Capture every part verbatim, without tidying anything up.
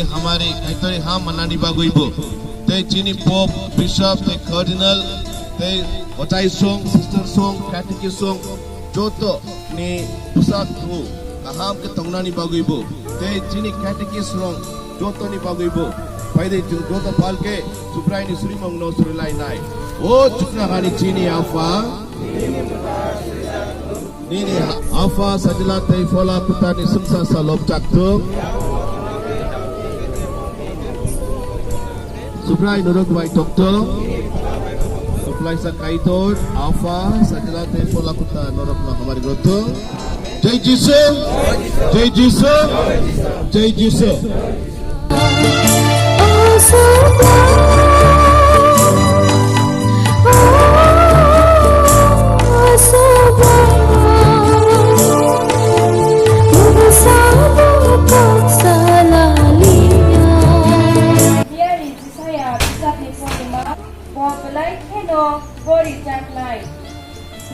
Hamari Kaitor ni ham manani bagwi bo. Tei chini Pope, Bishop, tei Cardinal, tei ochai song, sister song, catechist song, joto ni bwsak bu kaham khe tongnani bagwi bo. Tei chini catechist rong joto ni bagwi bo. Paidai chwng joto pal khe Subrai ni surimung no surilainai. O chukna hani chini Apha. Nini Apha Sajla tei Phola Kwthar ni swngsa sa lobjak thung. Subrai norok bai tongthung. Suplaisa Kaitor, Apha, Sajla tei Phola Kwthar norok no hamari rwthung. Jai Jisu, Jai Jisu, Jai Jisu. Phiya ni Jisaya bwsakni porima, bo belai kheno gorijaknai.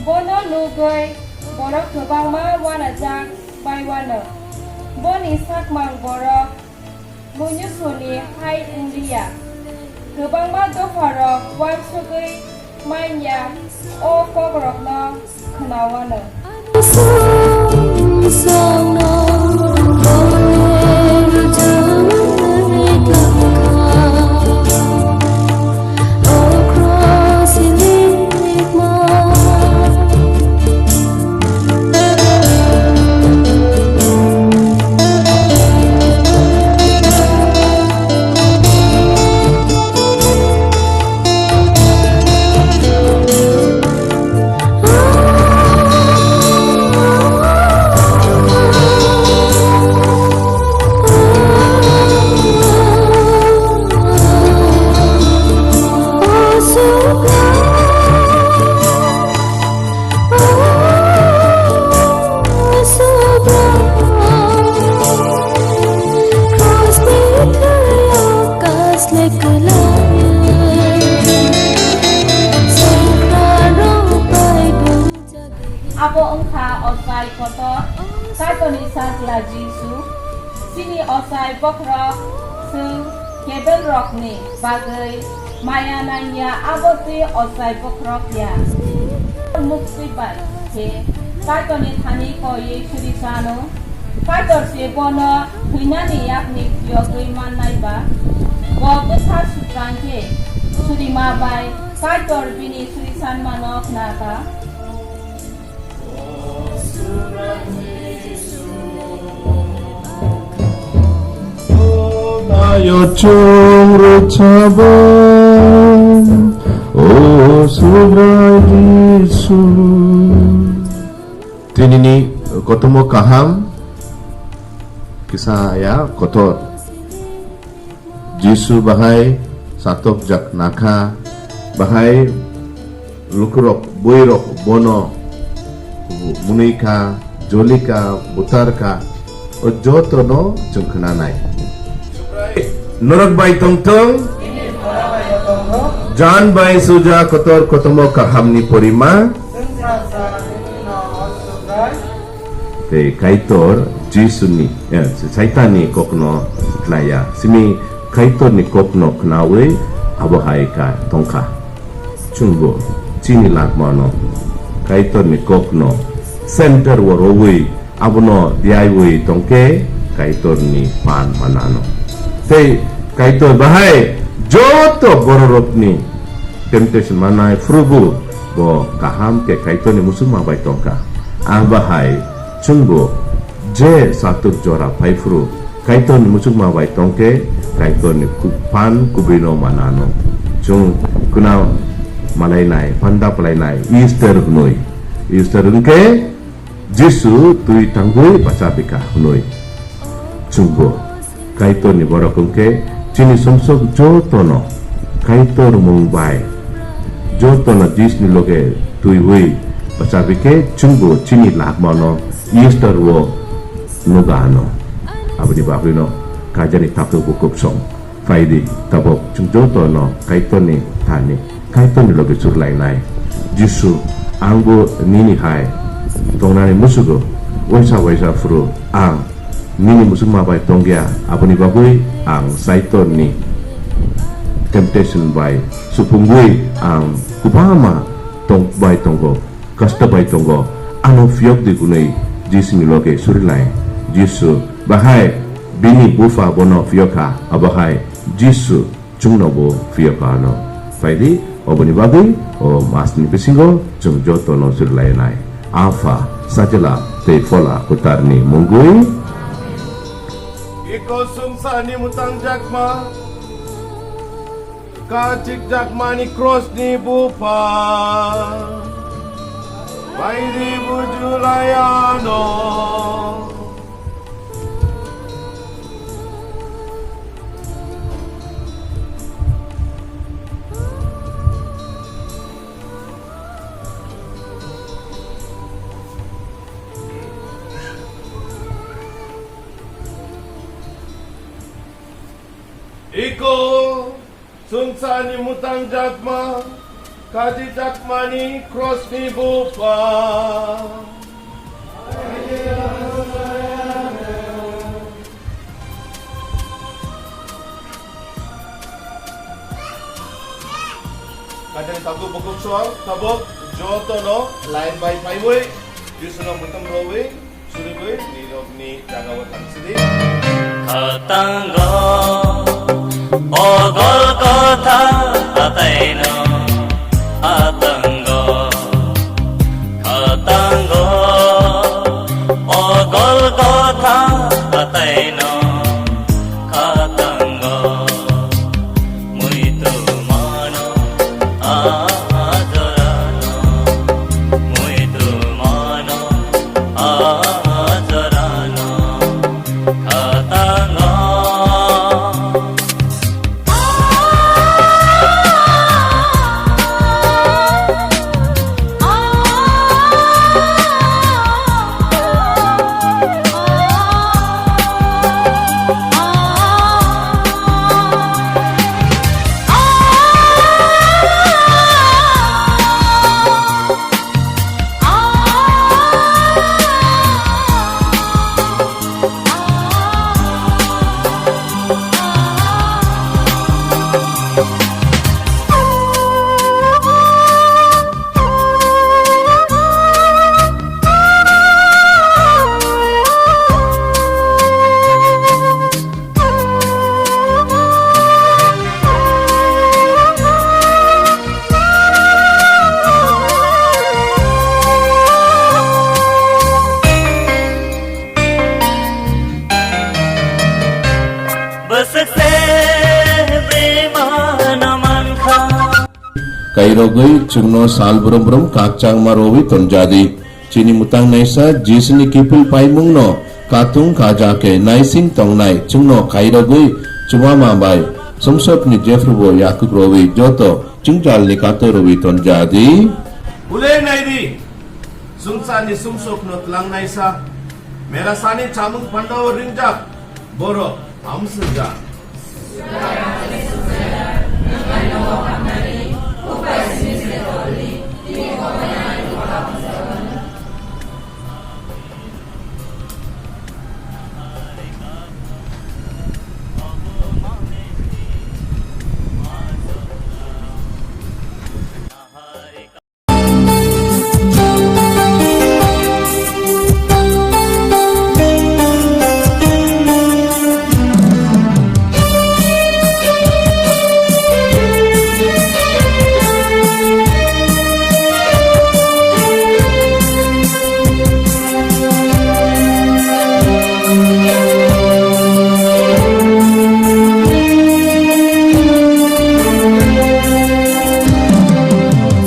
Bono nugwi borok kwbangma uanajak bai uano. Boni sakmang borok muinusunni hai wng liya. Kwbangma dopharok uansugwi man ya, o kokrokno khwnawano. Abo wngkha ochai kotor, Kaitorni Sajla Jisu. Chini ochai bokhorok chwng kebelrokni bagwi maya nangya, abo twi ochai bokhorok ya. Muktwi bai khe Kaitorni thani koiwi suri chano. Kaitor se bono thwinani yakni phiyogwi mannai ba, bo bwsa sutrang khe surima bai Kaitor bini suri sanmano khna kha. Nayo chwng rwchabo, o Subrai Jisu. Tinini kotomo kaham, kisa ya kotor. Jisu bahai satokjak nakha, bahai lukurok, buirok bono munui kha, joli kha, butar kha, o jotono chwng khwnanai. Norok bai tongthung, Jan bai suja kotor kotomo kahamni porima. Tei Kaitor Jisuni, eh, Saitanni kokno khnaya. Simi Kaitorni kokno khnaui abo hai kha tongkha. Chwngbo chini langmano Kaitorni kokno center o rwui abono diaiwi tongkhe Kaitorni phan manano. Tei Kaitor bahai joto bororokni temptation manai phrubu bo kaham khe Kaitorni muchungma bai tongkha. Ang bahai chwngbo je satuk jora phaiphru Kaitorni muchungma bai tongkhe Kaitorni ku-, phan kubuino manano. Chwng kuna malainai, panda palainai Easter hwnwi. Easter hwnkhe Jisu twi tangwi bacha bikha hwnwi. Chwngbo Kaitorni borok hwnkhe chini sumsok jotono Kaitor mung bai jotono Jisuni loge twiwi bacha bikhe chwngbo chini langmano Easter o nuga ano. Aboni bagwino kaijani takhuk bukhuk song. Phaidi, tabok chwng jotono Kaitorni thani, Kaitorni logi churlainai. Jisu, angbo nini hai tongnani musugo, waisa waisa phuru ang Nini muchungma bai tongya, aboni bagwi ang Saitorni temptation bai supungwi ang kwbangma tong-, bai tongo, kosto bai tongo. Ano phiyok di hwnwi Jisuni loge surilai. Jisu bahai bini bupha bono phiyok kha, abohai Jisu chwngno bo phiyok kha ano. Phaidi, oboni bagwi o masni bisingo chwng jotono surilainai. Apha, Sajla tei Phola Kwtarni mungwi. Iko swngcharni mwtang jakma, kachik jakmani krosni bupha, phaidi bujulai ano. Iko swngcharni mwtang jakma, kachik jakmani krosni bupha. Kaitang tabuk bukhuk song, tabuk jotono line bai phaiwi, Jisuno muitum rwi, suriwi, nirokni jagao thangsidi. Khatango, o Golgotha hataino, khatango, khatango, o Golgotha hataino, khatango, muitu mano, ah, jorano, muitu mano, ah, jorano, khatango. Bwswk se bwrwi mano mankha. Kairogwi chwngno sal brum brum kakchangma rwwi tonjadi. Chini mwtang naisa Jisuni kiphil paimungno katung kaja khe naising tongnai chwngno kairogwi chubama bai sumsokni jephrubo yakukrogwi joto jwngjalni katorwi tonjadi. Ulei naidi, swngcharni sumsokno twlang naisa, merasani chamung phandao ringjak borok amswkjak.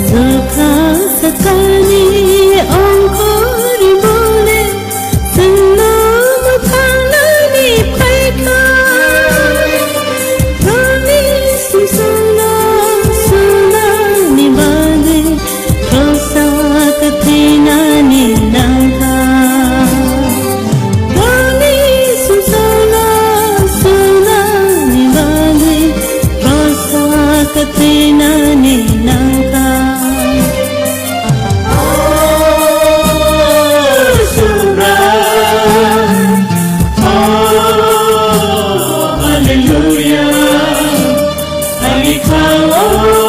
Swkang swkangni ongkhormani bole chwngno mwthangnani phaikha. Promise chwngno swnamni bagwi Khoroksa kwthwinani nangkha. Boni sumsokno swnamni bagwi khoroksa kwthwinani nangkha. O Subrai, o Kha-o.